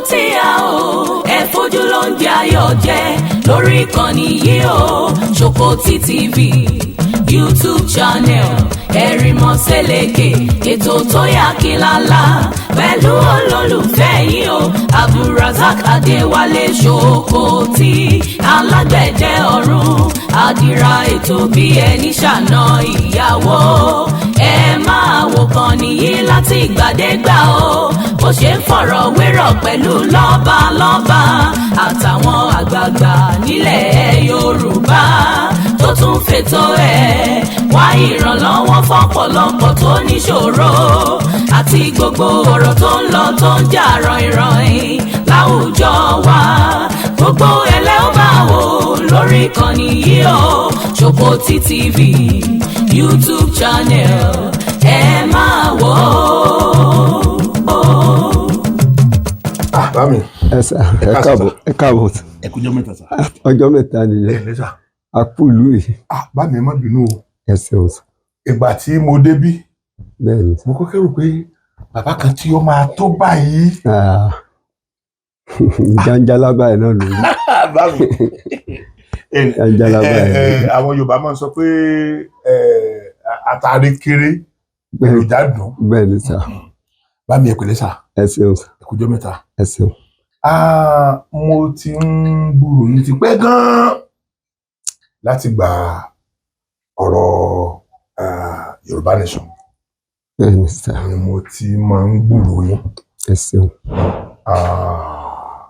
Ṣòkòtì a ò ẹ fojú ló ń jẹ ayọ̀ jẹ lórí ìkànnì yìí o. Ṣòkòtì TV YouTube channel, Ẹ̀rìmọ̀sẹ̀lẹ̀kẹ̀, ètò tó yà kí lálá pẹ̀lú olólùfẹ́ yìí o, Abdulrasaq Adéwálé Ṣòkòtì, alágbẹ̀dẹ ọ̀run, àdìrà ètò bí ẹni ṣàna ìyàwó. Ẹ máa wò kàn nìyí láti ìgbàdégbà o, bó ṣe ń fọ̀rọ̀ wérọ̀ pẹ̀lú lọ́balọ́ba àtàwọn àgbààgbà nílẹ̀ Yorùbá, tó tún fètò ẹ̀ wá ìrànlọ́wọ́ fọ́pọ̀lọpọ̀ tó níṣòro, àti gbogbo ọ̀rọ̀ tó ń lọ, tó ń jà ròhìnròhìn láwùjọ wa. Gbogbo ẹlẹ́ ó máa wò lórí ìkànnì yìí o, Ṣòkòtì TV YouTube channel, ẹ máa wò ó. Ah, bá mi. Ẹ sà, ẹ káàbọ̀, ẹ káàbọ̀. Ẹ kújọ́ mẹ́ta, sà. Ọjọ́ mẹ́ta Ẹ nìyẹn. lẹ́, sà. A kú ìlú yìí. Ah, bá mi, ẹ má bínú o. Ẹ ṣeun, sà. Ìgbà tí mo débí, Bẹ́ẹ̀ ni. mo kọ́kọ́ rò pé bàbá kan tí ó máa tó báyìí. Ah, jàǹjàlá báyìí náà lórí. Bá mi. Jàǹjàlá báyìí. Àwọn Yorùbá máa ń sọ pé àtàrí kéré, èròjà dùn. Bẹ́ẹ̀ ni, sà. Bá mi, ẹ pẹ̀lẹ́, sà. Ẹ ṣeun, sà. Ẹ kújọ́ mẹ́ta. Ẹ ṣeun. Ah, mo ti ń gbúrò yín ti pẹ́ gan-an láti gba ọ̀rọ̀ Yorùbá Nation Bẹ́ẹ̀ ni, sà. ni mo ti máa ń gbúrò yín. Ẹ ṣeun. Ah,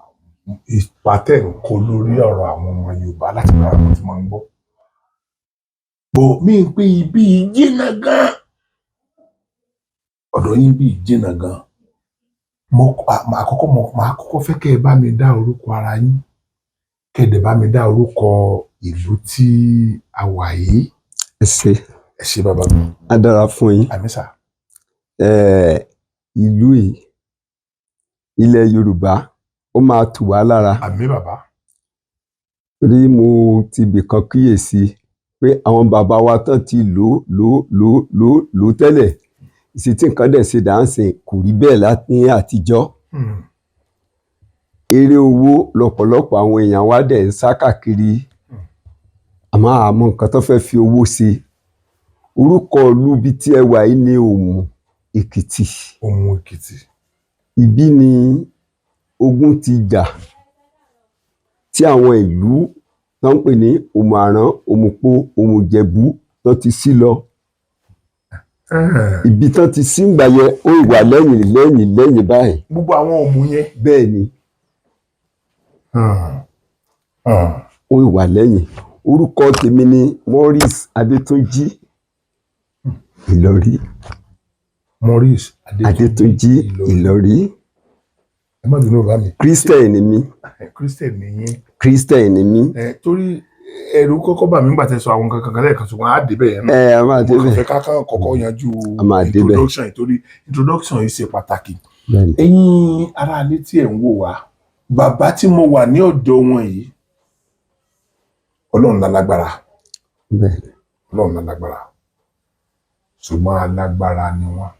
ipa tẹ̀ ń kó lórí ọ̀rọ̀ àwọn ọmọ Yorùbá, láti gba àwọn tí máa ń gbọ́. Bò mí pé ibi yìí jìnnà gan, ọ̀dọ̀ yín bí jìnnà gan. Mo àkọ́kọ́, mo máa kọ́kọ́ fẹ́ kẹ́ ẹ bá mi dá orúkọ ara yín, kẹ́ ẹ dẹ̀ bá mi dá orúkọ ìlú tí a wà yìí. Ẹ ṣé. Ẹ ṣé, bàbá mi. Á dára fún yín. Àmín, sà. Ìlú yìí, ilẹ̀ Yorùbá, ó máa tù wá lára. Àmín, bàbá. Torí mo ti bìkan kíyèsí pé àwọn bàbá wa tán ti lò ó lò ó lò ó lò ó lò ó tẹ́lẹ̀, ìsì tí nǹkan dẹ̀ ṣe dáǹsìn kò rí bẹ́ẹ̀ ní àtijọ́. Eré owó lọ́pọ̀lọpọ̀ àwọn èèyàn wa dẹ̀ ń sá káàkiri, àmọ́ àmọ́ nǹkan tó fẹ́ fi owó ṣe. Orúkọ ìlú ibi tí ẹ wà yìí ní Òmù Èkìtì. Òmù Èkìtì. Ibí ni ogun ti jà tí àwọn ìlú tó ń pè ní Òmù Àrán, Òmùpo, Òmù Ìjẹ̀bú tó ti sí lọ. Ibi tán ti sí ngbà yẹn, ó wà lẹ́yìn lẹ́yìn lẹ́yìn báyìí. Gbogbo àwọn Òmù yẹn. Bẹ́ẹ̀ ni. Ó wà lẹ́yìn. Orúkọ tèmi ni Maurice Adétúnjì Ìlọrí. Maurice Adétúnjì Ìlọrí. Ẹ má bínú, bàbá mi. Christian ni mí. Christian ni yín? Christian ni mí. Ẹ torí ẹ̀rù kọ́kọ́ bà mí nígbà tẹ́ sọ àwọn kankan kan lẹ́ẹ̀kan, ṣùgbọ́n á débẹ̀ yẹn náà. Ẹ a máa Mo kàn débẹ̀. fẹ́ ká kàn kọ́kọ́ yanjú A máa débẹ̀. introduction yìí, torí introduction yìí ṣe pàtàkì. Bẹ́ẹ̀ni. Ẹ̀yin aráalé tí ẹ̀ ń wò wá, bàbá tí mo wà ní ọ̀dọ̀ wọn yìí, Ọlọ́run lálágbára. Ọlọ́run lálágbára, ṣùgbọ́n alágbára ni wọ́n.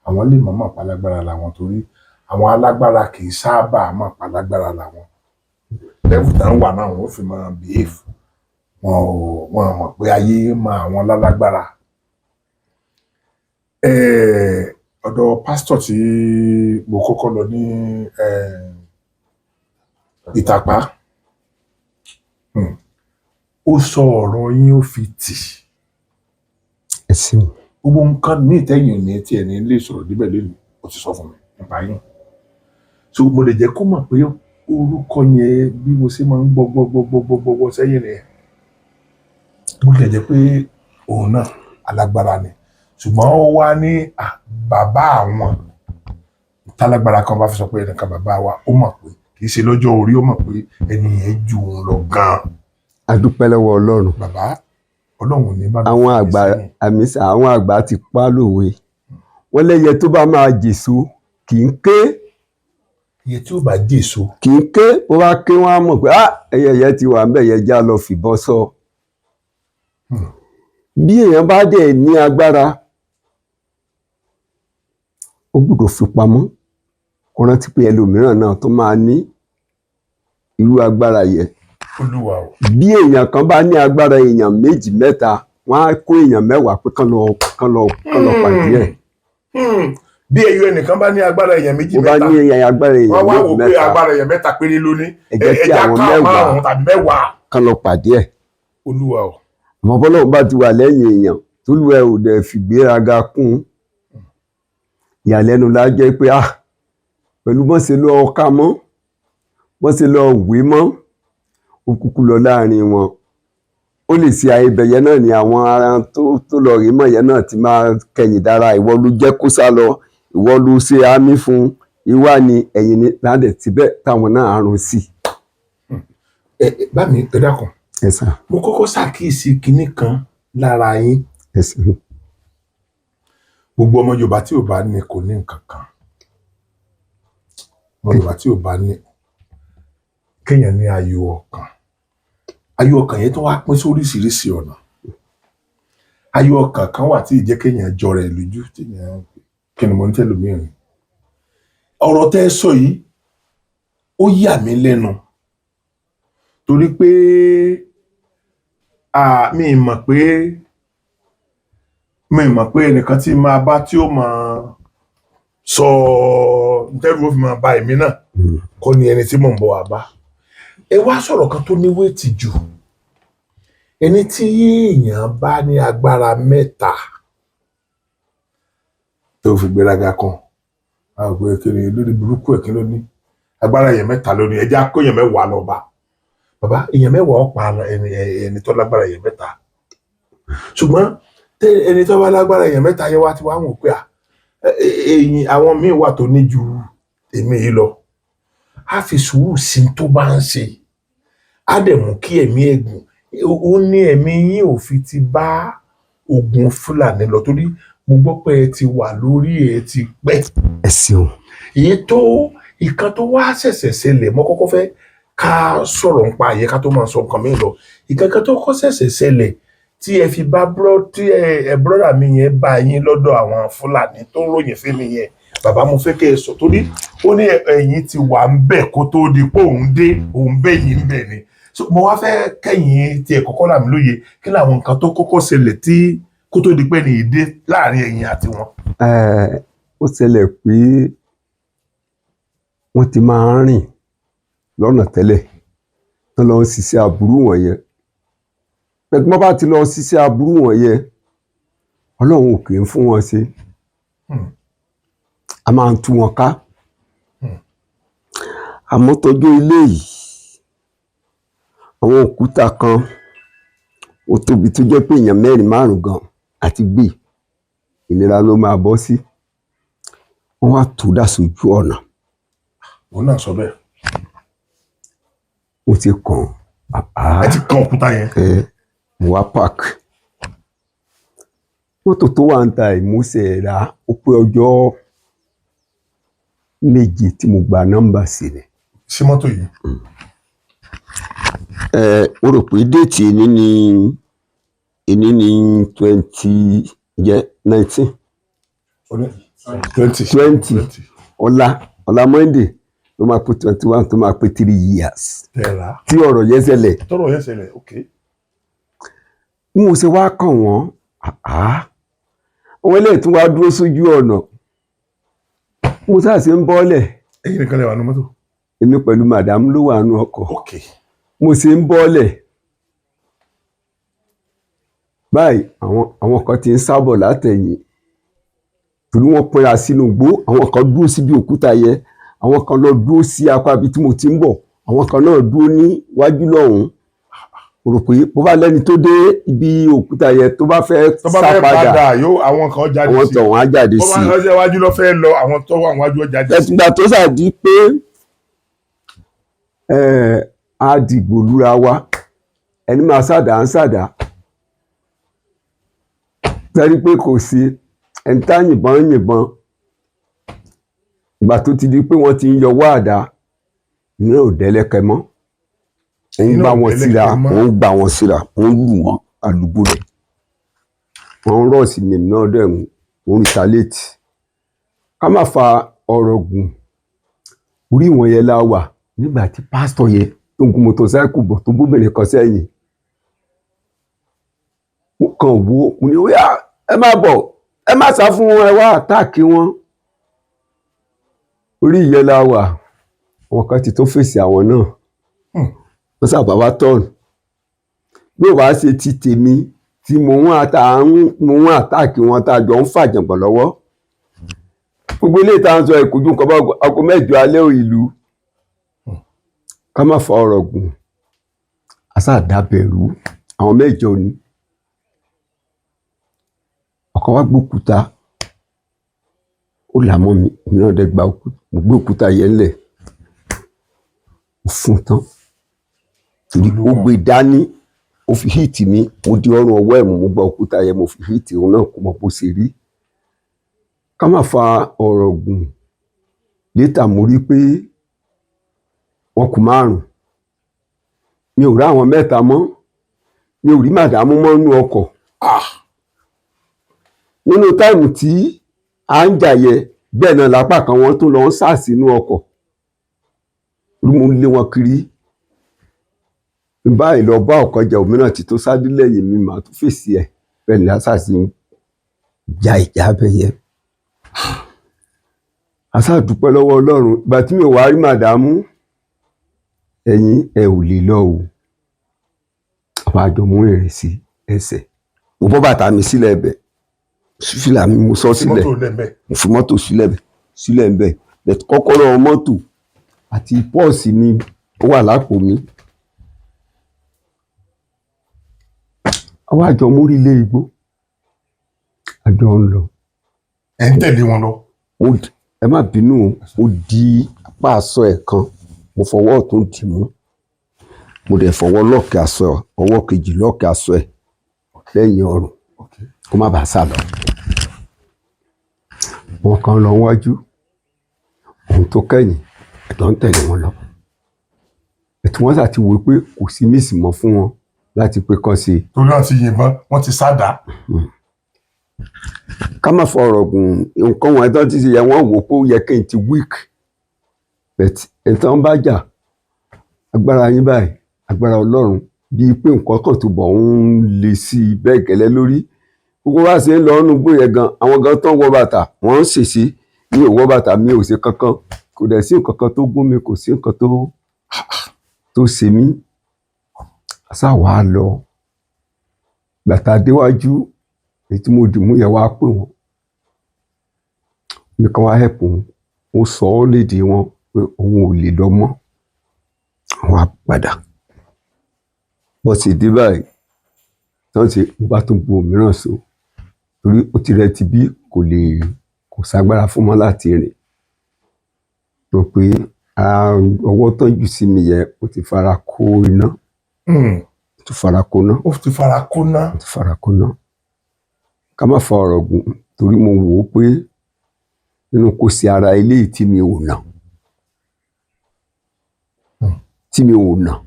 Àwọn lè mọ̀ọ́mọ̀ palágbára làwọn, torí àwọn alágbára kì í sábà mọ̀ palágbára làwọn. Level tán wà náà, wọ́n fi máa behave. Wọn ò wọn mọ̀ pé ayé mọ àwọn lálágbára. Ọ̀dọ̀ pásítọ̀ tí mo kọ́kọ́ lọ ní Ìtàpá, ó sọ ọ̀rọ̀ yín, ó fi tì. Ẹ ṣeun. Gbogbo nǹkan ní ìtẹ́yìn ní tí ẹni lè sọ̀rọ̀ débẹ̀ lónìí, ó ti sọ fún mi nípa yín. So mo lè jẹ́ kó mọ̀ pé orúkọ yẹn, bí mo ṣe máa ń gbọ́ gbọ́ gbọ́ gbọ́ gbọ́ gbọ́ gbọ́ sẹ́yìn rẹ̀, bó tilẹ̀ jẹ́ pé òun náà alágbára ni, ṣùgbọ́n ó wá ní bàbá àwọn tálágbára kan bá fi sọ pé ẹnìkan bàbá wa, ó mọ̀ pé kì í ṣe lọ́jọ́ orí, ó mọ̀ pé ẹni yẹn ju òun lọ gan-an. A dúpẹ́ lọ́wọ́ Ọlọ́run. Bàbá, Ọlọ́run ní bá mi Àwọn fi àgbà sẹ́yìn. Àmì sà, àwọn àgbà ti pa á lówe, wọ́n lẹ́yẹ tó bá máa jèso kì í ké. Iye tí ó bá jèso. Kì í ké. Bó bá ké, wọ́n á mọ̀ pé ah, ẹyẹ yẹn ti wà ńbẹ̀ yẹn, já lọ fìbọn sọ. Bí èèyàn bá dẹ̀ ní agbára, ó gbọ́dọ̀ fi pamọ́. Kó rántí pé ẹlòmíràn náà tó máa ní irú agbára yẹn. Olúwa o. Bí èèyàn kan bá ní agbára èèyàn méjì mẹ́ta, wọ́n á kó èèyàn 10 pé kán lọ pàdé ẹ̀. Bí ẹyọ ẹnìkan bá ní agbára èèyàn méjì Bó bá mẹ́ta, ní èèyàn agbára èèyàn wọ́n wá méjì wò pé mẹ́ta, agbára èèyàn mẹ́ta péré ló ní, ẹ jẹ́ kí ẹja àwọn ká 10 márùn-ún tàbí 10 kán lọ pàdé ẹ̀. Olúwa o. Àmọ́ bọ́lọ́run bá ti wà lẹ́yìn èèyàn, tólúwa ẹ̀ ò dẹ̀ fìgbéraga kún un, ìyàlẹ́nu la jẹ́ pé ah, pẹ̀lú bọ́n ṣe lọ ká mọ́, bọ́n ṣe lọ wé mọ́, ó kúkú lọ láàrin wọn. Ó lè ṣe àìbẹ̀yẹ náà ni àwọn ará tó lọ rí mọ̀ yẹn náà ti máa kẹ̀yìn dára. Ìwọ ló jẹ́ kó sá lọ, ìwọ ló ṣe àmì fún ìwà ni ẹ̀yìn ni láǹdẹ̀ síbẹ̀ táwọn náà àrùn sí. Ẹ ẹ, bá mi, ẹ dákun. Ẹ sàn. Mo kọ́kọ́ ṣàkíyèsí kinní kan lára yín. Ẹ sàn. Gbogbo ọmọ Yorùbá tí ò bá ní kò ní nǹkan kan. Ọmọ Yorùbá tí ò bá ní, kéèyàn ní ayọ̀ ọkàn. Ayọ̀ ọkàn yẹn tó wá pín sí oríṣiríṣi ọ̀nà. Ayọ̀ ọkàn kan wà tí ì jẹ́ kéèyàn jọra ẹ̀ lójú, téèyàn kí ni mo ní tẹ́lòmíràn. Ọ̀rọ̀ tẹ́ ẹ sọ yìí, ó yà mí lẹ́nu torí pé mi mọ̀ pé ẹnìkan tí máa bá tí ó máa sọ ntẹ́rù ó fi máa ba èmi náà kọ́ ni ẹni tí mò ń bọ̀ wá bá. Ẹ wá sọ̀rọ̀ kan tó ní weight jù. Ẹni tí èèyàn bá ní agbára mẹ́ta tó fi gbéraga kan, a ò pé kí ni lórí burúkú ẹ̀, kí ló ní agbára èèyàn mẹ́ta lónìí, ẹ jẹ́ á kó èèyàn 10 lọ bá bàbá. Èèyàn 10 ọ̀pá ẹni tó lágbára èèyàn mẹ́ta. Ṣùgbọ́n tẹ ẹni tó bá lágbára èèyàn mẹ́ta yẹn wá ti wá wò pé à èyìn àwọn míín wà tó ní ju èmi yìí lọ, á fi sùúrù sí tó bá ń ṣe, á dẹ̀ mú kí ẹ̀mí ẹ̀gùn. Ó ní ẹ̀mí yín ò fi ti bá ogun Fúlàní lọ, torí mo gbọ́ pé ẹ ti wà lórí ẹ ti pẹ́. Ẹ ṣeun. Èyí tó ìkan tó wá ṣẹ̀ṣẹ̀ ṣẹlẹ̀, mo kọ́kọ́ fẹ́ ká sọ̀rọ̀ nípa àyè ká tó máa sọ nǹkan míì lọ. Ìkankan tó kọ́ ṣẹ̀ṣẹ̀ ṣẹlẹ̀ tí ẹ fi bá bro tí ẹ brọ́dà mi yẹn bá yín lọ́dọ̀ àwọn Fúlàní tó ń ròyìn fún mi yẹn, bàbá, mo fẹ́ kẹ́ ẹ sọ, torí ó ní ẹ̀yin ti wà ń bẹ̀ kó tó di pé òun dé, òun bẹ̀ yín ń bẹ̀ ni. So mo wá fẹ́ kẹ́yìn tiẹ̀ kọ́kọ́ là mí lóye kí làwọn nǹkan tó kọ́kọ́ ṣẹlẹ̀ tí kó tó di pé ní ìdé láàrin ẹ̀yin àti wọn. Ẹ, ó ṣẹlẹ̀ pé wọ́n ti máa ń rìn lọ́nà tẹ́lẹ̀ tó lọ ń ṣiṣẹ́ aburú wọ̀nyẹn. Pẹ̀lú wọ́n bá ti lọ ṣiṣẹ́ aburú wọ̀nyẹn, Ọlọ́run ò kì í fún wọn ṣe. A máa ń tú wọn ká. Àmọ́ tọjú ilé yìí, àwọn òkúta kan ó tóbi tó jẹ́ pé èèyàn mẹ́rin márùn-ún gan àti gbé ìnira ló máa bọ́ sí. Wọ́n wá tó dà sójú ọ̀nà. Òun náà sọ bẹ́ẹ̀. Ó ti kàn bàbá. Ẹ ti kan òkúta yẹn. Ẹ mo wá park mọ́tò tó wà ń ta ìmúṣẹ rà. Ó pé ọjọ́ 7 tí mo gba nọ́mbà sí ni. Sí mọ́tò yìí. Ẹ mo rò pé date èní ni, èní ní 20 jẹ́ 19. 20. 20. Ọ̀la ọ̀la Monday ló máa pé 21, tó máa pé 3 years tẹ̀ra tí ọ̀rọ̀ yẹn ṣẹlẹ̀. Tọ́rọ̀ yẹn ṣẹlẹ̀, ok. N ò ṣe wá kàn wọ́n àá, àwọn eléyìí tún wá dúró sójú ọ̀nà. Mo sáà ṣe ń bọ́lẹ̀. Ẹ̀yin nìkan lè wà ní mọ́tò? Èmi pẹ̀lú madam ló wà nínú ọkọ̀. Ok. Mo ṣe ń bọ́lẹ̀ báyìí, àwọn kan ti ń sábọ̀ látẹ̀yìn torí wọ́n pínra sínú igbó. Àwọn kan dúró síbi òkúta yẹn, àwọn kan lọ dúró sí apá ibi tí mo ti ń bọ̀, àwọn kan náà dúró níwájú lọ́hùn-ún. Mo rò pé bó bá lẹ́ni tó dé ibi òkúta yẹn tó bá fẹ́ tó bá sá fẹ́ padà, padà yóò, àwọn kan jáde àwọn sí. tọ̀ wọ́n á jáde Tó sí bá lọ sí iwájú lọ fẹ́ lọ, àwọn tó wà níwájú ó jáde sí. Ẹtùgbà tó ṣàdí pé á dìgbò lúra wa, ẹni máa ṣàdá ń ṣàdá tẹ́rí pé kò sí ẹni tá yìnbọn ń yìnbọn. Ìgbà tó ti di pé wọ́n ti ń yọwọ́ àdá ní ò dẹ́lẹ́kẹ mọ́, ń Iná gbá ò wọn síra. dẹ́lẹ́kẹ mọ́. Wọ́n ń gbá wọn síra, wọ́n ń lù wọ́n àlùbọ́ rẹ̀, wọ́n ń rọ̀ọ̀sì ní náà dẹ̀ ń retaliate. Ká má fa ọ̀rọ̀ gùn. Orí ìwọ̀n yẹn la wà nígbà tí pásítọ̀ yẹn tó ń gun motorcycle bọ̀, tó bóbìnrin kan sẹ́yìn. Mo kàn wo, mo ní, "Ó yá, ẹ má bọ̀, ẹ má sá fún wọn, ẹ wá attack wọn." Orí ìyẹn la wà, àwọn kan ti tó fèsì àwọn náà. Wọ́n sábà wá tọ̀nù bí ò bá ṣe ti tèmi tí mo ń attack wọn, tá a jọ ń fàjàngbọ̀n lọ́wọ́. Gbogbo ilé ìta ń sọ ìkojú nǹkan bá aago 8 alẹ́ ìlú. Ká má fa ọ̀rọ̀ gùn, àṣà dábẹ̀rù àwọn mẹ́jọ ni. Ọ̀kan wá gbókúta, ó là mọ́ mi, èmi náà dẹ̀ gba òkúta, mo gbé òkúta yẹn lẹ̀, mo fún tán torí ó gbé dání, ó fi hit mi. Mo di ọrùn ọwọ́ ẹ̀ mú, mo gba òkúta yẹn, mo fi hit òun náà, kó mọ bó ṣe rí. Ká má fa ọ̀rọ̀ gùn, later mo rí pé wọ́n kù márùn. Mi ò rí àwọn mẹ́ta mọ́, mi ò rí madam mọ́ nínú ọkọ̀. Nínú time tí à ń jà yẹ bẹ́ẹ̀ náà, lápá kan wọ́n tún lọ ń sà sínú ọkọ̀. Mo ń lé wọn kiri báyìí lọ bá ọ̀kan jà, òmíràn tí tó sáré lẹ́yìn mi, màá tún fèsì ẹ̀. Bẹ́ẹ̀ ni àṣàṣì ń ja ìjà bẹ́ẹ̀ yẹn. Àṣà dúpẹ́ lọ́wọ́ Ọlọ́run. Ìgbà tí mi ò wá rí madam, ẹ̀yin ẹ ò lè lọ o. Àwọn àjọ mú ìrìn sí ẹsẹ̀, mo bọ́ bàtà mi sílẹ̀ ẹ̀bẹ̀, fìlà mi mo sọ sí sílẹ̀. Mọ́tò lẹ́mẹ̀. Mo fi mọ́tò sílẹ̀ ńbẹ̀ bẹ̀, kọ́kọ́rọ́ mọ́tò àti pọ́ọ̀sì mi ó wà lápò mi. Àwọn àjọ mórí ilé igbó, àjọ ń lọ. Ẹ̀ ń tẹ̀lé wọn lọ. Ẹ má bínú o, mo di apá aṣọ ẹ̀ kan, mo fọwọ́ ọ̀tún dì mú, mo dẹ̀ fọwọ́ lọ́ọ̀kì aṣọ, ọwọ́ kejì lọ́ọ̀kì aṣọ ẹ̀ lẹ́yìn ọrùn kó má bàa sá lọ. Wọn kan lọ wájú, òun tó kẹ́yìn, ẹ̀jọ̀ ń tẹ̀lé wọn lọ. Ètò wọn ṣáà ti wò pé kò sí mísì mọ́ fún wọn láti pé kán ṣe. Torí wọn ti yìnbọn, wọn ti sádà. Ká má fọ ọ̀rọ̀ gùn, nǹkan wọn tó ti ṣe yẹ, wọ́n wò pé ó yẹ kí n ti weak, but ẹ̀tàn bá jà, agbára yín báyìí, agbára Ọlọ́run, bíi pé nǹkan kan tó bọ̀ ń le sí i bẹ́ẹ̀ gẹ́lẹ́ lórí. Gbogbo bá ṣe ń lọ ọ́nú gbó yẹn gan, àwọn gan tó ń wọ bàtà wọ́n ń ṣèṣe. Mi ò wọ bàtà, mi ò ṣe kankan, kò dẹ̀ sí nǹkan kan tó gún mi, kò sí nǹkan tó ṣe mí. Àṣà wàá lọ gbàtà déwájú, èyí tí mo dì mú yẹn wá pè wọ́n nìkan wá help òun. Ó sọ ọ́ lédè wọn pé òun ò lè lọ mọ́. Àwọn á padà bó ṣe dé báyìí tán ṣe, mo bá tún bu òmíràn so torí ó ti rẹ ti bí kò lè, kò ságbára fún mọ́ láti rìn. Rò pé ọwọ́ tán jù sí mi yẹn, ó ti fara kó iná. Ó ti fara kó iná. Ó ti fara kóná. Ó ti fara kó iná. Ká má fa ọ̀rọ̀ gùn, torí mo wò ó pé nínú kó sí ara eléyìí tí mi ò nà, tí mi ò nà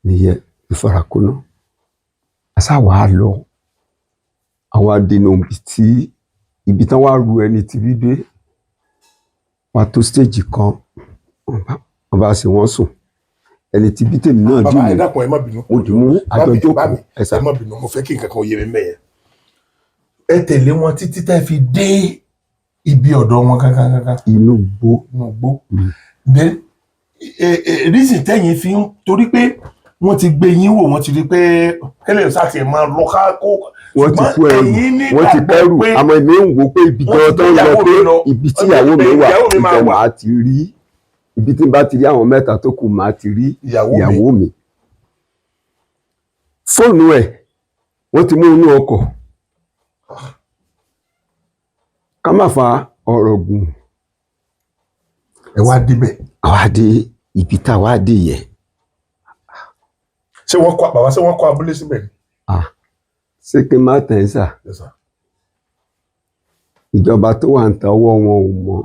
nìyẹn ìfarakóná. Àṣà wàá lọ, àwa dènà ibi tí ibi tán wá ru ẹni tí bí dé wá tó stage kan, wọ́n bá ṣe wọ́n sùn, ẹni tí bí tèmi náà dì Bàbá, ẹ mú. dákun, ẹ má bínú. Mo dì mú, Bá mi, àjọ bá mi, jókòó ẹ̀sà. Ẹ má bínú, mo fẹ́ kí nǹkan kan yé mi mẹ́yẹn. Ẹ tẹ̀lé wọn títí tẹ́ fi dé ibi ọ̀dọ̀ wọn kankan kankan? Inú gbó. Inú igbó. Then reason tẹ́yìn fi ń torí pé wọ́n ti gbé yín wò, wọ́n ti rí pé kẹ́lẹ́ sáà tiẹ̀ máa lọ ká kó. Wọ́n ti kó ẹrù, Ẹ̀yin wọ́n ti nígbàgbọ́ kẹ́rù pé àmọ́ èmi ń wò pé ibi wọ́n gan ti tó ń gbé lọ ìyàwó pé mi lọ. ibi tí Wọ́n ti ìyàwó gbé mi wà, ìyàwó mi máa ibẹ̀ wà. màá ti rí. Ibi tí n bá ti rí àwọn mẹ́ta tó kù, màá ti rí ìyàwó mi. Ìyàwó mi, fóònù ẹ̀ wọ́n ti mú inú ọkọ̀. Ká má fa ọ̀rọ̀ gùn. Ẹ wá débẹ̀. Àwa dé ibi tá a wá dé yẹn. Ṣé wọ́n kọ́, bàbá, ṣé wọ́n kọ́ abúlé síbẹ̀ ni? Ah, ṣé kí n má tẹ̀ ẹ́ sà? Yes, sir. Ìjọba tó wà ń ta, ọwọ́ wọn ò mọ́.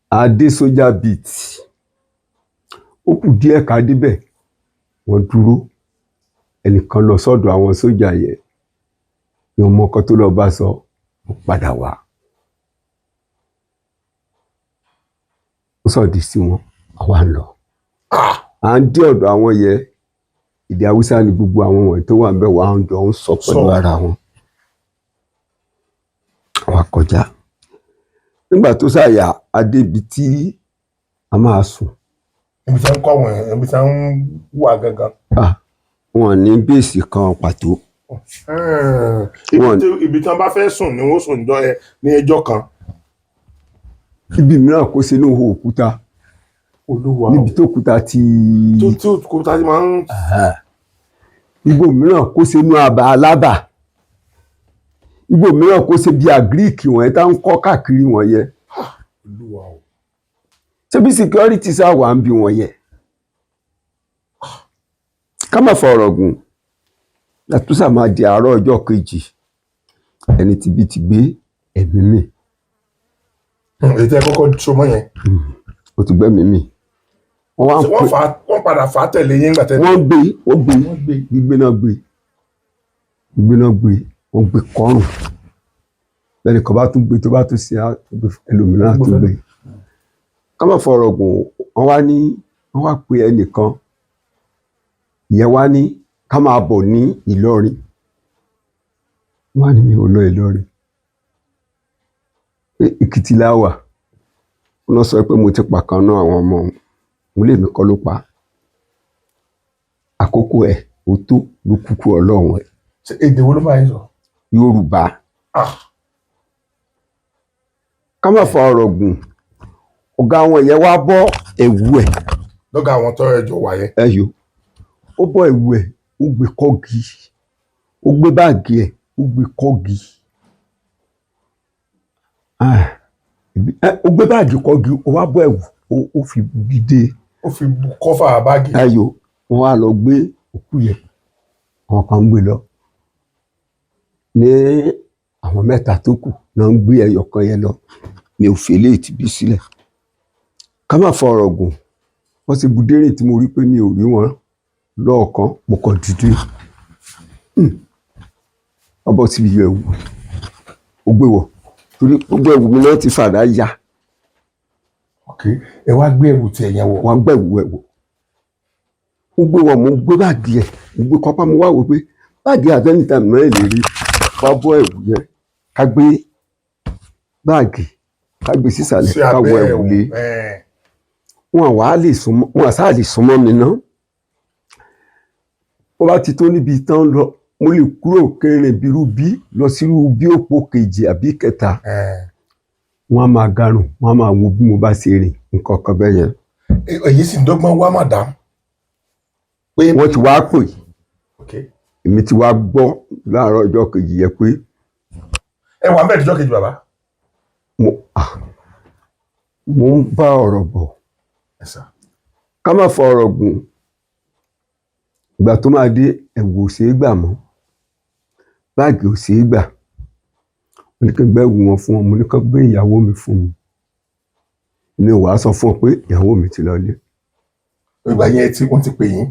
Adé sójà beat, ó kù díẹ̀ ká débẹ̀, wọ́n dúró. Ẹnìkan lọ sọ́dọ̀ àwọn sójà yẹn ní ọmọ kan tó lọ bá sọ, ó padà wá. Ó sọ̀dí sí wọn, àwa ń lọ. À ń dé ọ̀dọ̀ àwọn yẹ, èdè Haúsá ni gbogbo àwọn wọ̀nyí tó wà níbẹ̀ wà ń jọ ń sọ pẹ̀lú Sọ. ara wọn. Àwa kọjá. Nígbà tó ṣàyà adébi tí a máa sùn. Ibi tí wọ́n ń kọ́ àwọn èèyàn, ibi tí wọ́n ń wà gangan. Ah, wọn ní base kan pàtó. Ibi tí wọ́n bá fẹ́ sùn ni wọ́n sùn jọ ẹ ní ẹjọ́ kan. Ibi mìíràn kó sínú ihò òkúta. Olúwa. Níbi tó òkúta ti. Tó tí òkúta ti máa ń. Ibo mìíràn kó sínú àbà alábà. Ibo mìíràn kó ṣe bí agric wọ̀nyẹn tá ń kọ́ káàkiri wọ̀nyẹn. Olúwa o. Ṣé bí security sá wà ń bí wọ̀nyẹn? Ká má fa ọ̀rọ̀ gùn. Látúnṣà máa di àárọ̀ ọjọ́ kejì. Ẹni tí bí ti gbé ẹ̀mí mì. Èyí tẹ́ kọ́kọ́ so mọ́ yẹn. Ó ti gbẹ́mìí mì. Wọ́n wá ń Wọ́n pè fà á, wọ́n padà fà á tẹ̀lé yín nígbà tẹ́. Wọ́n gbé, wọ́n gbé. Wọ́n gbé. Gbígbé náà gbé, gbígbé náà gbé, wọ́n gbé kọ́rùn. Lẹ́nu kan bá tún gbé, tó bá tún ṣe á tún gbé, ẹlòmíràn á tún gbé. Ká má fọ̀rọ̀ gùn, wọ́n wá ní wọ́n wá pe ẹnìkan, ìyẹn wá ní ká máa bọ̀ ní Ìlọrin. Wọ́n á ní mi ò lọ Ìlọrin, pé Èkìtì la wà. Wọ́n lọ sọ pé mo ti pa kan náà àwọn ọmọ òun. Mo lè mi kọ́ ló pa á. Àkókò ẹ̀ ó tó ló kúkú Ọlọ́run ẹ̀. Ṣé èdè wo ló bá yín sọ? Yorùbá. Ah. Ká má fa ọ̀rọ̀ gùn, ọ̀gá àwọn yẹn wá bọ́ ẹ̀wù ẹ̀. Lọ́gà àwọn tó ẹjọ́ wà yẹn. Ẹ̀yọ́, ó bọ́ ẹ̀wù ẹ̀, ó gbé kọ́gi, ó gbé báàgì ẹ̀, ó gbé kọ́gi. Ah, ó gbé báàgì kọ́gi, ó wá bọ́ ẹ̀wù, ó fi dìde. Ó fi cover báàgì. Ẹ̀yọ́, wọ́n wá lọ gbé òkú yẹn. Àwọn kan ń gbé lọ ní, àwọn mẹ́ta tó kù náà ń gbé ẹyọ kan yẹn lọ. Mi ò fi eléyìí tìbí sílẹ̀. Ká má fa ọ̀rọ̀ gùn, wọ́n ti budérìn tí mo rí pé mi ò rí wọn lọ́ọ̀kan, mo kàn dìde. Wọ́n bọ́ síbi ẹ̀wù, ó gbé wọ̀, torí gbogbo ẹ̀wù mi náà ti fàdá ya. Ok, ẹ wá gbé ẹ̀wù tiẹ̀ yẹn wọ̀. Wọ́n gbẹ̀wù ẹ̀wọ̀, ó gbé wọ̀, mo gbé báàgì ẹ̀, mo gbé kọ́pá, mo wá wò pé báàgì at any time náà lè rí wá bọ́ ẹ̀wù yẹn, ká gbé báàgì, ká gbé sísàlẹ̀, Sí ká wọ abẹ́ ẹ̀wù lé. Ẹ̀. Wọn wàá lè súnmọ́, wọn sáà lè súnmọ́ mi ná. Bó bá ti tó níbi tán lọ, mo lè kúrò kẹrin bírú bí lọ sírú bí òpó kejì àbí kẹta. Ẹ̀. Wọn á máa garùn, wọn á máa wo bí mo bá ṣe rìn, nǹkan kan bẹ́ẹ̀ yẹn. Èyí sì ń dọ́gbọ́n wá madam. Pé Wọ́n ti wá pè. Ok. Èmi ti wá gbọ́ láàárọ̀ ọjọ́ kejì yẹn pé Ẹ wà mẹ́ẹ̀ẹ́dọ́jọ́ kejì, bàbá. Mo ń bá ọ̀rọ̀ bọ̀. Ẹ sà. Ká má fọ ọ̀rọ̀ gùn, ìgbà tó máa dé, ẹ̀wù ò ṣeé gbà mọ́, báàgì ò ṣeé gbà. Mo ní kí n gbẹ́wù wọn fún wọn, mo ní kí n gbé ìyàwó mi fún mi. Mi ò wá sọ fún ọ pé ìyàwó mi ti lọlé. Ìgbà yẹn tí wọ́n ti pè yín.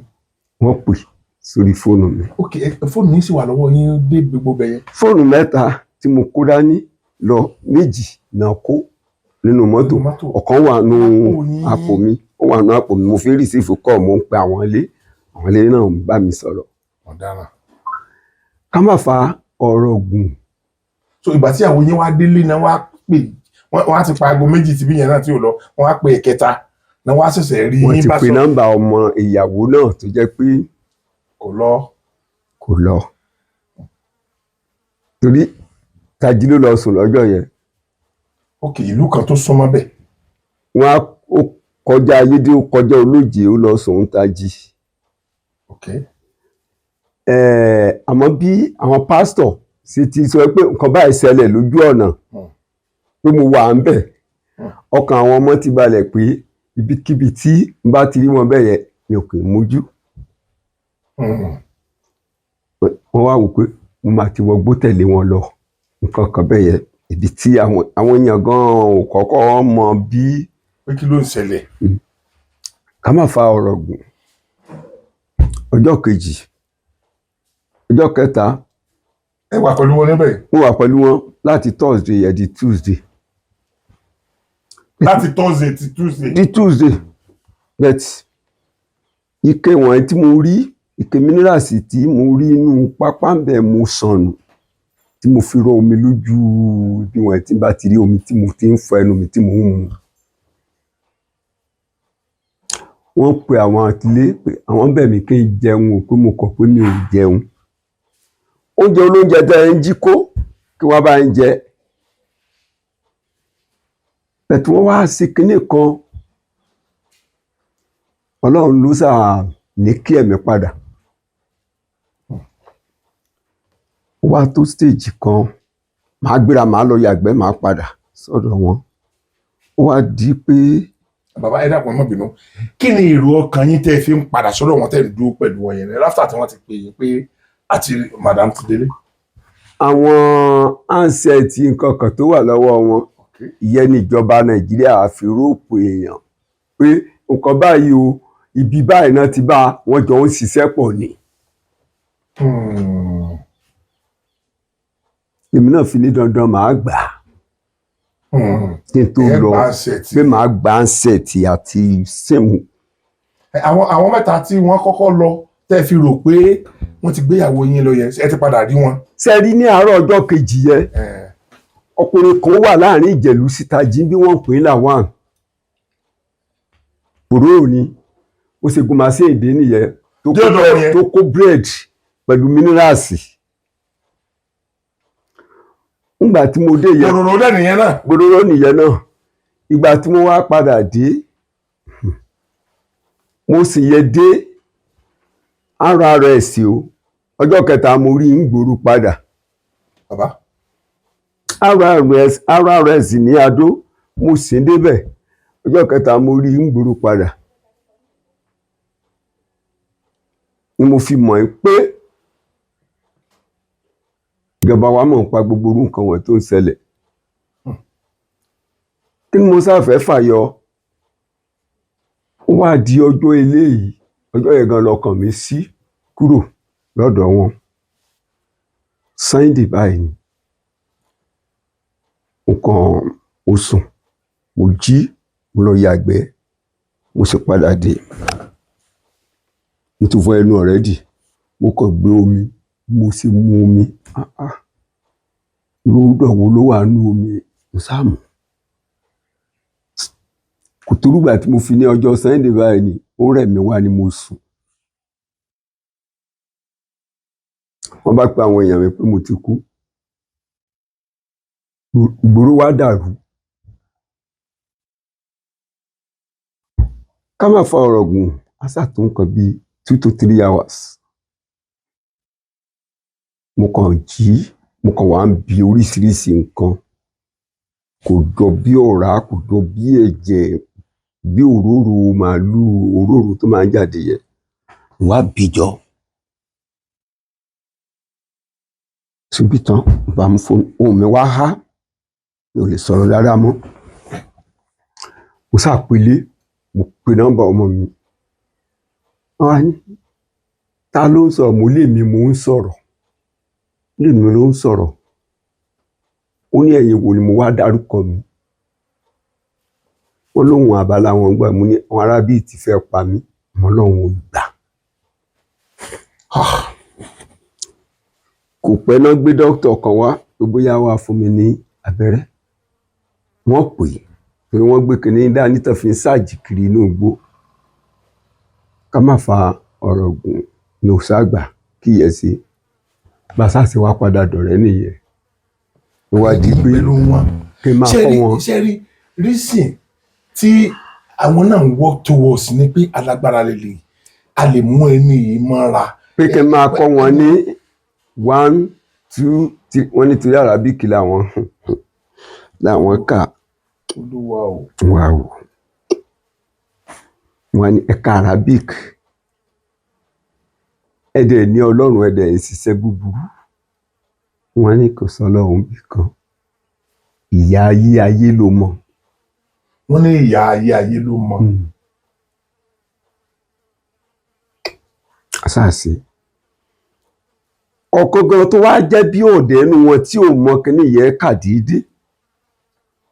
Wọ́n pè sórí fóònù mi. Ok, fóònù yín sì wà lọ́wọ́ yín dé gbogbo bẹ̀ yẹn? Fóònù mẹ́ta tí mo kó dání lọ, méjì náà kó nínú mọ́tò. Nínú mọ́tò. Ọ̀kan wà nù Àpò yín. Àpò mi, ó wà nù àpò mi. Mo fi receive call, mo ń pe àwọn ilé, àwọn ilé náà ń bá mi sọ̀rọ̀. Ọ̀daràn. Ká má fa ọ̀rọ̀ gùn. So ìgbà tí àwọn yín wá délé náà, wá pè wọ́n, á ti pa aago méjì tìbí yẹn náà tí ò lọ, wọ́n á pe ẹ̀kẹta náà, wọ́n á ṣẹ̀ṣẹ̀ rí Wọ́n yín ti bá pe sọ. nọ́mbà ọmọ ìyàwó náà tó jẹ́ pé Kò lọ. Kò lọ, torí tají ló lọ sùn lọ́jọ́ yẹn. Ok, ìlú kan tó súnmọ́ bẹ̀. Wọ́n á ó kọjá ayédè, ó kọjá olóje, ó lọ sùn ń tají. Ok. Àmọ́ bí àwọn pásítọ̀ sì ti sọ pé nǹkan báyìí ṣẹlẹ̀ lójú ọ̀nà, pé mo wà ń bẹ̀, ọkàn àwọn ọmọ ti balẹ̀ pé ibikíbi tí n bá ti rí wọn bẹ́ẹ̀ yẹn, mi ò kì í mójú. Wọ́n wá wò pé mo máa ti wọgbó tẹ̀lé wọn lọ, nǹkan kan bẹ́ẹ̀ yẹn, ibi tí àwọn èèyàn gan-an ò kọ́kọ́ mọ bí. Pé kí ló ń ṣẹlẹ̀? Ká má fa ọ̀rọ̀ gùn, ọjọ́ kejì, ọjọ́ kẹta. Ẹ wà pẹ̀lú wọn níbẹ̀? Mo wà pẹ̀lú wọn láti Thursday yẹn di Tuesday. Láti Thursday ti Tuesday. Di Tuesday, but ike wọ̀nyí tí mo rí, ike minerals tí mo rí inú pápá ń bẹ̀, mo sànù tí mo fi rọ omi lójú ibi wọ̀nyí, tí n bá ti rí omi tí mo ti ń fọ ẹnu mi tí mo ń mu. Wọ́n pe àwọn àtìlé pé àwọn bẹ̀ mí kí n jẹun o, pé mo kọ̀ pé mi ò jẹun. Oúnjẹ olóúnjẹ tẹ́ ẹ ń jí kó kí wọ́n bá ń jẹ. Bẹ̀tù wọ́n wá sí kinní kan, Ọlọ́run ló sà ní kí ẹ̀mí padà. Ó wá tó stage kan, màá gbéra, màá lọ yàgbẹ́, màá padà sọ́dọ̀ wọn. Ó wá di pé Bàbá, ẹ dákun, ẹ má bínú. Kí ni èrò ọkàn yín tẹ́ ẹ fi ń padà sọ́dọ̀ wọn, tẹ́ ẹ ń dúró pẹ̀lú wọn yẹn láfíà tí wọ́n ti pè yín pé àti madam ti délé? Àwọn handset nǹkan kan tó wà lọ́wọ́ wọn, ìyẹn ní ìjọba Nàìjíríà fi rope èèyàn pé nǹkan báyìí o, ibi báyìí náà ti bá wọn jọ ń ṣiṣẹ́ pọ̀ ni. Èmi náà fi ní dandan màá gbà á kí n tó Ẹ lọ gba handset. Pé màá gba handset àti SIM. Àwọn mẹ́ta tí wọ́n kọ́kọ́ lọ tẹ́ ẹ fi rò pé wọ́n ti gbéyàwó yín lọ yẹn, ẹ ti padà rí wọn? Sẹ́rí, ní àárọ̀ ọjọ́ kejì yẹn, ọkùnrin kan wà láàrin Ìjẹ̀lú síta jí bí wọ́n pè é làwọn kúrò ní ó ṣe gun machine dé nìyẹn tó Dé ọ̀dọ̀ wọn yẹn? Tó kó bread pẹ̀lú minerals ńgbà tí mo dé yẹn. Òróró dẹ̀ nìyẹn náà. Gbòdòrò nìyẹn náà. Ìgbà tí mo wá padà dé, mo sì yẹ dé RRS o, ọjọ́ kẹta mo rí ń gbòòrò padà. Bàbá. RRS, RRS ní Adó, mo sì ń débẹ̀, ọjọ́ kẹta mo rí ń gbòòrò padà ni mo fi mọ̀ ẹ́ pé ìjọba wa mọ̀ nípa gbogbo irú nǹkan wọ̀nyí tó ń ṣẹlẹ̀. Kí ni mo sáfẹ́ fàyọ? Ó wá di ọjọ́ eléyìí, ọjọ́ yẹn gan lọkàn mi sí kúrò lọ́dọ̀ wọn. Sunday báyìí ni mo kàn, mo sùn, mo jí, mo lọ yàgbẹ́, mo sì padà dé. Mo ti fọ ẹnu already. Mo kàn gbé omi, mo sì mu omi. Ah ah, irú odò wo ló wà nínú omi? Mo sá mú. Kò torúgbà tí mo fi ní ọjọ́ Sunday báyìí ni ó rẹ̀ mí wá ni mo sùn. Wọ́n bá pe àwọn èèyàn mi pé mo ti kú. Ìgboro wá dàrú. Ká má fa ọ̀rọ̀ gùn, a sá tó nǹkan bíi 2 to 3 hours. Mo kàn jí, mo kàn wá ń bi oríṣiríṣi nǹkan. Kò jọ bí ọ̀rá, kò jọ bí ẹ̀jẹ̀, bí òróró màálù, òróró tó máa ń jáde yẹn. Mo wá bìjọ. Síbi tán, mo bá mú fóònù, ohùn mi wá há. Mi ò lè sọ̀rọ̀ dáadáa mọ́. Mo sá pélé, mo pe nọ́mbà ọmọ mi. Wọ́n wá ní, ta ló ń sọ̀rọ̀? Mo lé mi mò ń sọ̀rọ̀. Lé mi ló ń sọ̀rọ̀. Ó ní ẹ̀yin wo ni? Mo wá dárúkọ mi. Wọ́n lóhùn àbálá wọn gbà. Mo ní àwọn arábí ti fẹ́ pa mí. Mo lóhùn ò gbà. Ah. Kò pẹ́ náà gbé dókítà kan wá tó bóyá wá fún mi ní abẹ́rẹ́. Wọ́n pè é torí wọ́n gbé kinní dání tó fi ń ṣáàjì kiri inú igbó. Ká má fa ọ̀rọ̀ gùn ní òṣàgbà kíyèsí. Bàṣà sì wá padà dọ̀rẹ́ nìyẹn. Ó wá di pé Pẹ̀lú wọn. Kí n máa Ṣé kọ́ rí wọn. Ṣé rí reason tí àwọn náà ń work towards ni pé alágbára lè a lè mú ẹni yìí mọ́ra. Pé kí n máa kọ́ wọn ní one, two, three. Wọ́n nítorí Arabic làwọn kà. Olúwa o. Wà o. Wọ́n ní ẹ̀ka Arabic. Ẹ̀dẹ̀ ní Ọlọ́run, ẹ̀dẹ̀ ń ṣiṣẹ́ búburú. Wọ́n ní kò sọ Ọlọ́run bí kan. Ìyá ayé ayé ló mọ̀. Wọ́n ní ìyá ayé ayé ló mọ̀. Àṣàṣe. Ọ̀kan gan tó wá jẹ́ bí ọ̀dẹ̀ nínú wọn tí ò mọ kíní yẹn kà déédé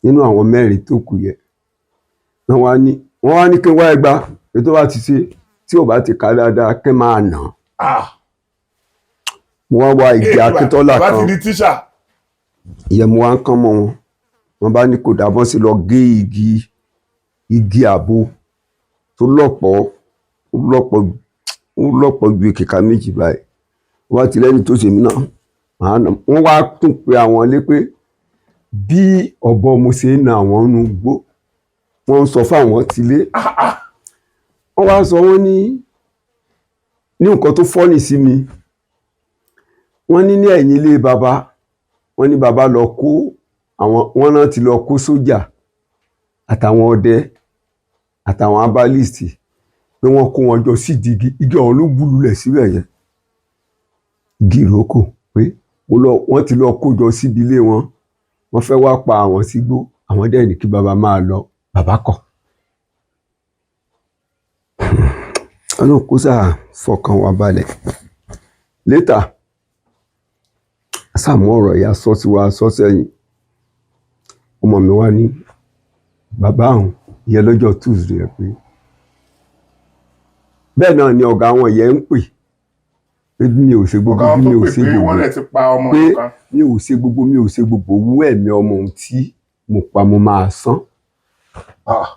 nínú àwọn mẹ́rin tó kù yẹn. Wọ́n wá ní kí n wá ẹgba ètò bá ti ṣe tí ò bá ti kà dáadáa kí n máa nà án. Mo wá wá igi Akíntọ́lá Bàbá kan. ti di tíṣà. Ìyẹn mo wá ń kán mọ́ wọn. Wọ́n bá ní kò dábọ́n sí lọ gé igi àbo tó lọ́pọ̀, ó lọ́pọ̀, ó lọ́pọ̀ ju èkìká méjì báyìí. Wọ́n bá ti lẹ́ni tó ṣèmí náà màá nà. Wọ́n wá tún pe àwọn ilé pé bí ọ̀bọ mo ṣe ń na àwọn nínú igbó. Wọ́n ń sọ fáwọn tilé. Wọ́n wá sọ, wọ́n ní nǹkan tó funny sí mi. Wọ́n ní ẹ̀yìn ilé bàbá, wọ́n ní bàbá lọ kó àwọn, wọ́n náà ti lọ kó sójà àtàwọn ọdẹ àtàwọn herbalist, pé wọ́n kó wọn jọ sídìí igi ọ̀hún ló bú lulẹ̀ síbẹ̀ yẹn, igi ìrókò, pé mo lọ, wọ́n ti lọ kó jọ síbi ilé wọn, wọ́n fẹ́ wá pa àwọn sígbó. Àwọn dẹ̀ ní kí bàbá máa lọ, bàbá kọ̀. Ọlọ́run kó sáà fọkàn wa balẹ̀. Later, sàmú ọ̀rọ̀ ìyá sọ sí wa sọ sẹ́yìn. Ọmọ mi wá ní bàbá àwọn ìyẹn lọ́jọ́ Tuesday ẹ̀ pé bẹ́ẹ̀ náà ni ọ̀gá àwọn yẹn ń pè pé bí mi ò ṣe gbogbo Ọ̀gá wọn bí tó mi ò pè ṣe pé gbogbo wọ́n lè ti pa ọmọ pé kan. Mi ò ṣe gbogbo, mi ò ṣe gbogbo, owó ẹ̀mí ọmọ ohun tí mo pa mo máa san. Ah.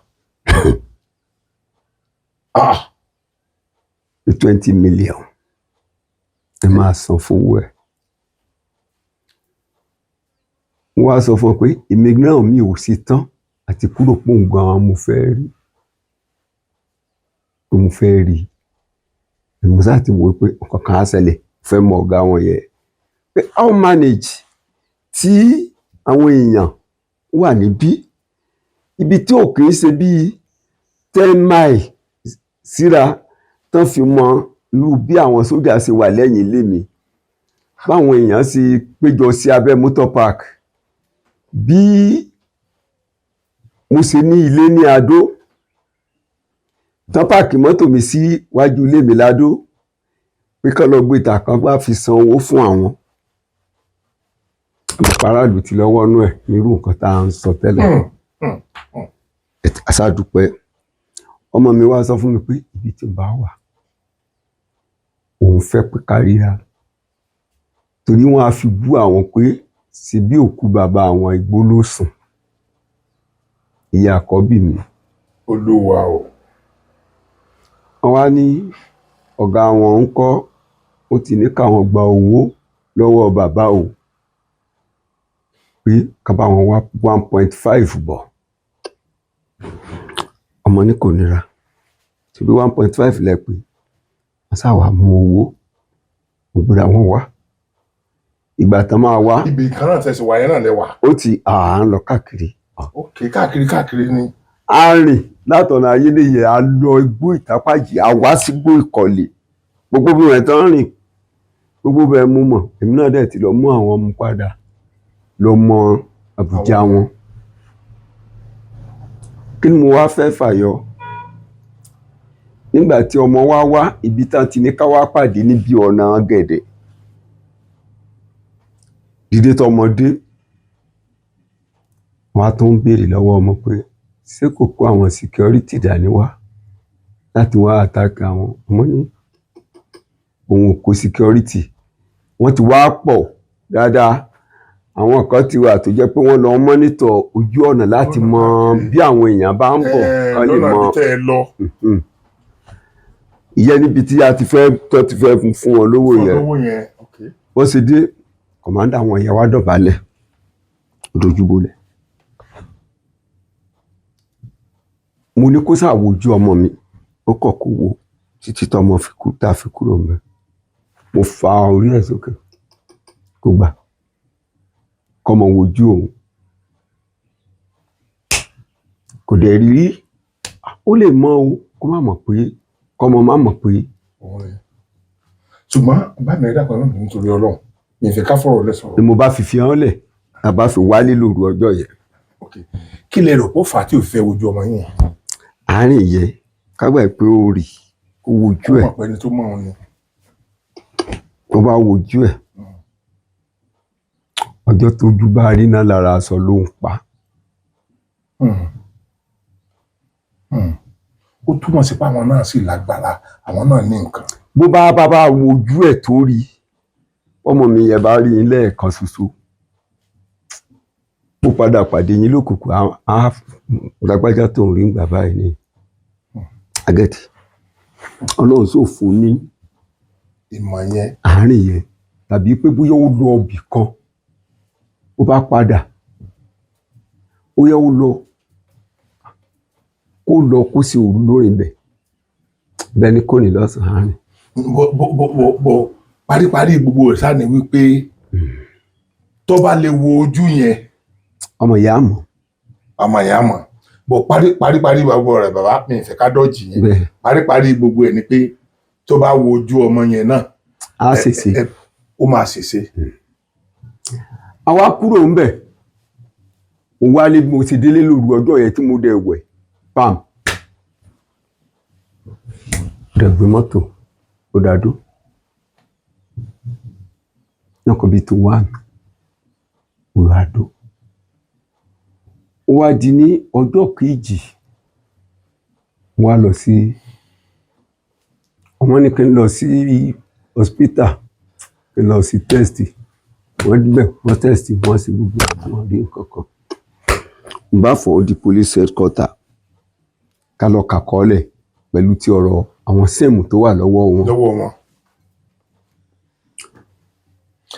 Ah. 20 million ẹ máa san fowó ẹ̀. Wọ́n wá sọ fún ọ pé èmi náà mi ò ṣe tán àti kúrò pòun gan-an, mo fẹ́ rí pé mo fẹ́ rí. Èmi sáà ti wò ó pé nǹkan kan á ṣẹlẹ̀, fẹ́ mọ ọ̀gá wọn yẹn, pé how manage tí àwọn èèyàn wà níbí, ibi tí ò kì í ṣe bíi 10 mile síra, tán fi mọ irú bí àwọn sójà ṣe wà lẹ́yìn ilé mi, báwọn èèyàn ṣe péjọ sí abẹ́ motor park, bí mo ṣe ní ilé ní Adó, tán park mọ́tò mi sí wájú ilé mi ládó, pé kán lọ gbé ìta kan bá fi san owó fún àwọn aráàlú ti lọ́wọ́ nú ẹ̀ nírú nǹkan tá à ń sọ tẹ́lẹ̀. Aṣáàdúpẹ́. Ọmọ mi wá sọ fún mi pé ibi tí n bá wà, òun fẹ́ pé ká ríra, torí wọ́n á fi bú àwọn pé ṣe bí òkú bàbá àwọn igbó ló sùn, ìyá àkọ́bí mi. Olúwa o. Wọ́n wá ní ọ̀gá wọn ń kọ́, ó ti ní káwọn gba owó lọ́wọ́ bàbá o, pé ká bá wọn wá 1.5 bọ̀. Ọmọ ní kò nira, ṣebí 1.5 lẹ pé. Wọ́n ṣáà wá mú owó, wọ́n gbéra wọn wá. Ìgbà tán máa wá, Ibi kan náà tẹ̀sí wáyé náà lẹ́wà. Ó ti à ń lọ káàkiri. Ok, káàkiri káàkiri ni. A rìn látọ̀nà ayéléyè, a lọ igbó Ìtápàjì, a wá sígbó Ìkọ̀lé, gbogbo bí wọ́n tán rìn, gbogbo bẹ́ẹ̀ mú mọ̀. Èmi náà dẹ̀ ti lọ mú àwọn ọmọ padà lọ mọ Àbújá wọn. Kí ni mo wá fẹ́ fàyọ? Nígbà tí ọmọ wa wá ibi tán ti ní ká wá pàdé níbi ọ̀nà Gẹ̀dẹ̀, dídé tọmọdé wọn á tún béèrè lọ́wọ́ ọmọ pé ṣé kò kó àwọn security dání wá láti wá attack àwọn. Ọmọ ní òun ò kó security. Wọ́n ti wá pọ̀ dáadáa. Àwọn kan ti wà tó jẹ́ pé wọ́n lọ monitor ojú ọ̀nà láti mọ bí àwọn èèyàn bá ń bọ̀ kán lè Lọ́nà mọ ibi tẹ́ ẹ lọ. Ìyẹn níbi tí a ti fẹ́ tó ti fẹ́ fún wọn lówó Fún yẹn. lówó yẹn, ok. Wọ́n ṣe dé, commander àwọn yẹn wá dọ̀bálẹ̀, dojúbolẹ̀. Mo ní kó ṣàwojú ọmọ mi, ó kọ̀ kó wo títí tọmọ fi kú tá a fi kúrò mẹ́. Mo fa orí ẹ̀ sókè, kó gbà kọ́mọ wojú òun, kò dẹ̀ rí. Ó lè mọ o, kó má mọ̀ pé kọ́mọ má mọ̀ pé Òun ni. Ṣùgbọ́n bá mi rí àpẹẹrẹ mi nítorí Ọlọ́run, mi ì fẹ́ ká fọ̀rọ̀ lẹ sọ̀rọ̀. Ni mo bá fi hàn lẹ̀, a bá fi wálé lóru ọjọ́ yẹn. Ok, kí lẹ rò pé ó fà á tí ò fẹ́ wojú ọmọ yín yẹn? Àárín yẹn, kágbà pé ó rì kó wojú Ó ẹ̀. mọ̀ pé ẹni tó mọ̀ òun ni. Tó bá wojú ẹ̀, ọjọ́ tójú bá rí náà lára aṣọ ló ń pa. Ó túmọ̀ sí pé àwọn náà sì lágbára, àwọn náà ní nǹkan. Bó bá wojú ẹ̀ tó rí ọmọ mi yẹn, bá rí yín lẹ́ẹ̀kan ṣoṣo, ó padà pàdé yín lókùnkùn, á lágbájá tó ń rí gbà báyìí ní agẹ́tì. Ọlọ́run sọ fún ní ìmọ̀ yẹn. Àárín yẹn, tàbí pé bóyá ó lọ ibì kan, ó bá padà, ó yẹ ó lọ, kó lọ kó sí òru lórí ibẹ̀ bẹ́ẹ̀ ni kò ní lọ́sàn-án àárín. Bọ paríparí gbogbo rẹ̀ sáà ni wípé tó bá lè wo ojú yẹn, ọmọ ìyá mọ̀. Ọmọ yẹn á mọ̀. Bọ paríparí gbogbo rẹ̀, bàbá mi ìfẹ́ ká dọ́jì yẹn. Bẹ́ẹ̀. Paríparí gbogbo ẹ̀ ni pé tó bá wo ojú ọmọ yẹn náà, á ṣèṣe. Ó máa ṣèṣe. Àwa kúrò ń bẹ̀, mo wálé. Mo ti délé lóru ọjọ́ yẹn tí mo dẹ̀ wẹ̀ pam, dẹ̀ gbé mọ́tò, ó dàdó náà kò bí tó wà mí lọ àdó. Ó wá di ní ọjọ́ kejì, mo wá lọ sí, wọ́n ní kí n lọ sí hospital, kí n lọ sí test. Wọ́n débẹ̀, wọ́n test, wọ́n sì gbogbo àwọn rí nǹkan kan. N bá fọ́, ó di police headquarter, ká lọ kàkọ́lẹ̀ pẹ̀lú ti ọ̀rọ̀ àwọn SIM tó wà lọ́wọ́ wọn. Lọ́wọ́ wọn.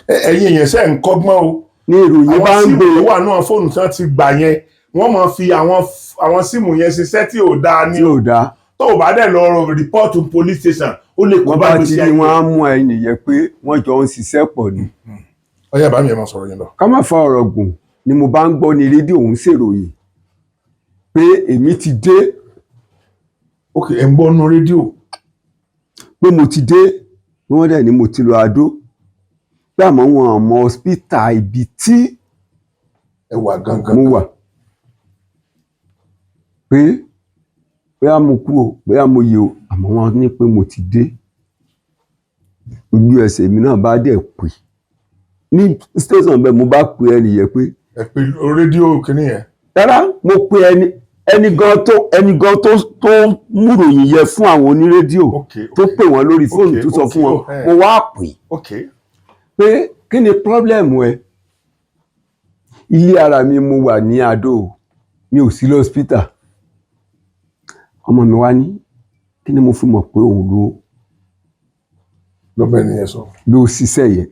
Ẹ̀yin èèyàn, ṣe ń kọ́gbọ́n o. Ní ìròyìn bá Àwọn ń SIM gbé tó wà náà, fóònù tí wọ́n ti gbà yẹn, wọ́n máa fi àwọn SIM yẹn ṣiṣẹ́ tí ò dáa ní tí ò dáa. Tó o bá dẹ̀ lọ report police station, ó lè kó Wọ́n bá bá ti gbèsè ní ayé. wọ́n á mú ẹni yẹn pé wọ́n jọ ń ṣiṣẹ́ pọ̀ ni. Ọyá bá mi, ẹ̀ máa sọ̀rọ̀ yẹn lọ. Ká má fa ọ̀rọ̀ gùn, ni mo bá ń gbọ́ ní rédíò ń ṣèròyìn pé èmi ti dé. Ok, ẹ̀ ń gbọ́ nú rédíò. Pé mo ti dé, wọ́n dẹ̀ ní mo ti lọ Adó, pé àmọ́ wọn ò mọ hospital ibi tí Ẹ wà gangan. mo wà, pé bóyá mo kú o, bóyá mo yè o, àmọ́ wọ́n ní pé mo ti dé. Ojú ẹsẹ̀ mi náà bá dẹ̀ pè ní station bẹ́ẹ̀, mo bá pè ẹnì yẹn pé Ẹ pé rédíò kìíní yẹn. Rárá, mo pe ẹni gan tó múròyìn yẹn fún àwọn onírédíò, tó pè wọ́n lórí fóònù, tó sọ fún wọn. Mo wá pè pé kí ni problem ẹ? Ilé ara mi mo wà ní Adó o, mi ò sí lọ́spítà. Ọmọ mi wá ní kí ni mo fi mọ̀ pé òun ló Lọ́bẹ̀ nìyẹn sọ. ló ṣiṣẹ́ yẹn.